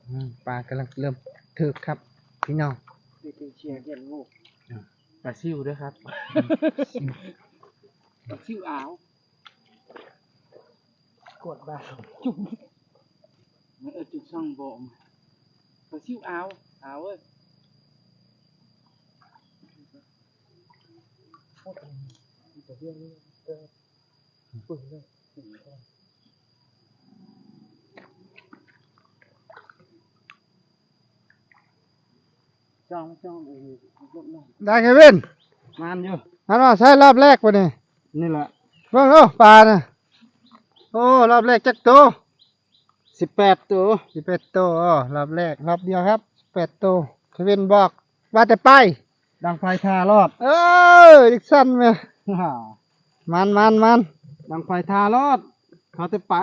ອືມ ປາກຳລັງເລີ່ມຖືກຄັບພີ່ນ້ອງ. ເປັນເຊຍເປັນໂຫ ປາຊິວເດີຄັບ ປາຊິວອາວ ກວດບາຈຸ່ມ ເອີ ຈຸ່ມຊ່ອງບໍ່ ປາຊິວອາວ ອາວເອີຍ. ໄດ້ເຄວິນ ມານຢູ່ ມານວ່າໃຊ້ລອບແລກບໍ່ນີ້? ນີ້ແຫຼະ ເບິ່ງເອົາປານະ. ໂອ້ ລອບແລກຈັກໂຕ? ສິບແປດໂຕ ສິບແປດໂຕ. ອໍ ລອບແລກ ລອບດຽວຄັບ ແປດໂຕ. ເຄວິນບອກວ່າແຕ່ໄປ ດັງໄຟທ່າລອດ ເອີ ດິກສັນແມ່ ມານໆໆ ດັງໄຟທ່າລອດ ເຂົາແຕ່ໄປ.